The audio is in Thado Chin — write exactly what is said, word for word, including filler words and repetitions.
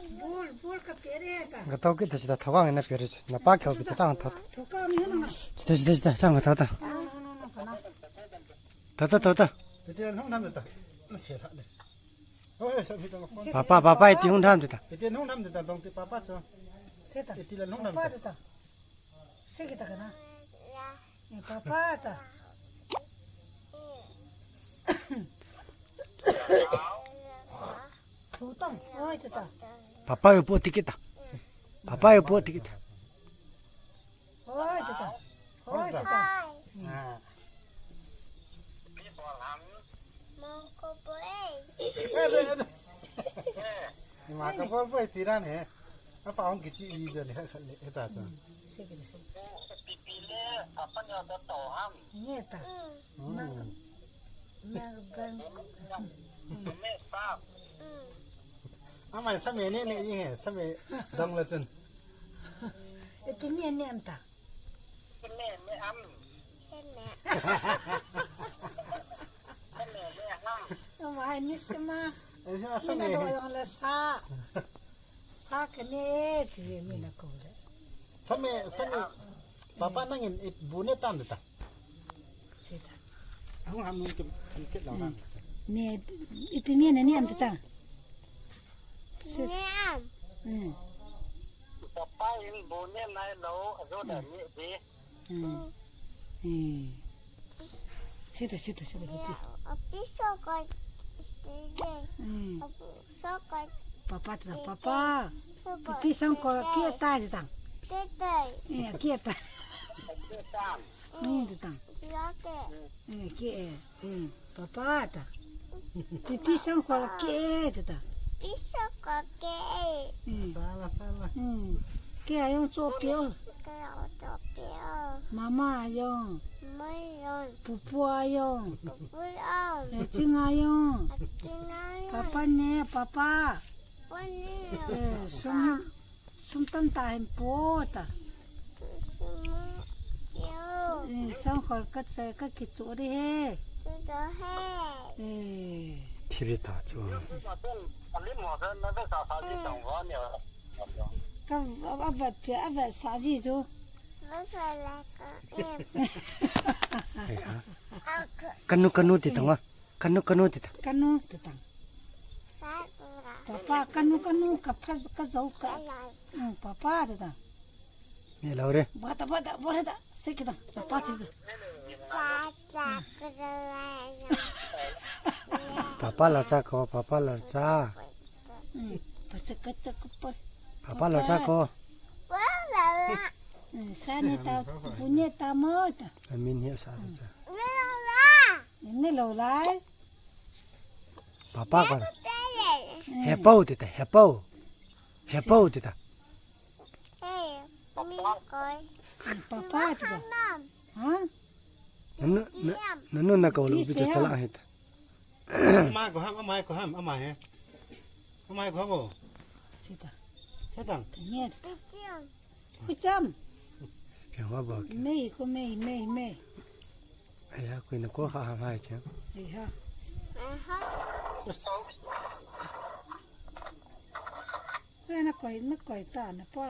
Bul, bul ka pere ta. Ga tau kita sita thogang na pere. Na pa kau kita chang thot. Thogang ni na. Sita, sita, sita, chang thot ta. Thot, thot, thot, thot. Iti lhung nam ta. Na se tha le. Oi, sa bi ta phone. Papa, papa, iti hung nam ta. Iti hung nam ta, dong ti papa cho. Sita. Iti la hung nam ta. Papa ta. Sige ta kana. Ni papa ta. Tutong. Oi, ta ta. Papa yo po tikita. Papa yo po tikita. Oi, ta ta. Oi, ta ta. Ah. Ima ka bol bol tiran he. Apa hong kichi li jo ni ha khat le eta ta. Sige, sige. Pipi le apa ni ada tau ham. Ni ta. Hmm. Nang, nang ban. Me pa. Amai sa me ne ne i he, sa me dong la chun. E tu me ne am ta. Me me am. Amai ni sima. Eh, sa me. Ni na do yong la sa. Sa ka ne ti mi na ko le. Sa me, sa me. Papa nangin ibu ne tam ta. Sita. Ahung ham nung kim, kim kit lo na. Ne, ipi mi ne ne am ta. Sita. Ne am. Hmm. Papa in bu ne nai lo, ajo da ne de. Hmm. Hmm. Sita, sita, sita, pipi. Api so ko. Hmm. Api so ko. Papa ta, papa. Pipi sang ko kia ta ta. Kia ta. Eh, kia ta. Ni ta ta. Eh, kia, eh, eh, papa ta. Pipi sang ko kia ta ta. Pi sang ko kia. Eh. Sala, sala. Hmm. Kia yong cho pio. Kia yong cho pio. Mama yong. Mama yong. Pupu yong. Pupu yong. Eh, chinga yong. Chinga yong. Papa ne, papa. Papa ne. Eh, sum, sum tam ta hin po ta. Sum tam. Eh, sang khol ka chai ka kichu ri he. Kichu he. Eh. Thiri ta chu. Ka, a, a vet pia, a vet sa ji chu. Vet sa la ka, em. Kanu, kanu ti tang wa. Kanu, kanu ti tang. Kanu ti tang. Papa, kanu, kanu, ka pha, ka zo ka. Hmm, papa ti tang. Ni lo re. Ba ta, ba ta, ba ta. Se ki tang. Papa ti tang. Papa la cha ko, papa la cha. Hmm, pa cha ka cha ko pa. Papa la cha ko. Hmm, sa ni ta, bu ni ta mo ta. Amin hi sa cha. Ni lo lai. Papa ko. He pau ti ta, he pau. He pau ti ta. Papa ti ta. Ha? Nanu, na, nanu na ko lu bi ta chala he ta. Ama ko ham, ama ko ham, ama he. Ama ko ham o. Sita. Sitang. Ni. Hu cham. Ke wa ba ke. Mei ko mei, mei, mei. Ai ha, ko na ko ha ha mai ke. Ai ha. Aha. Ai na koi, na koi ta na pa.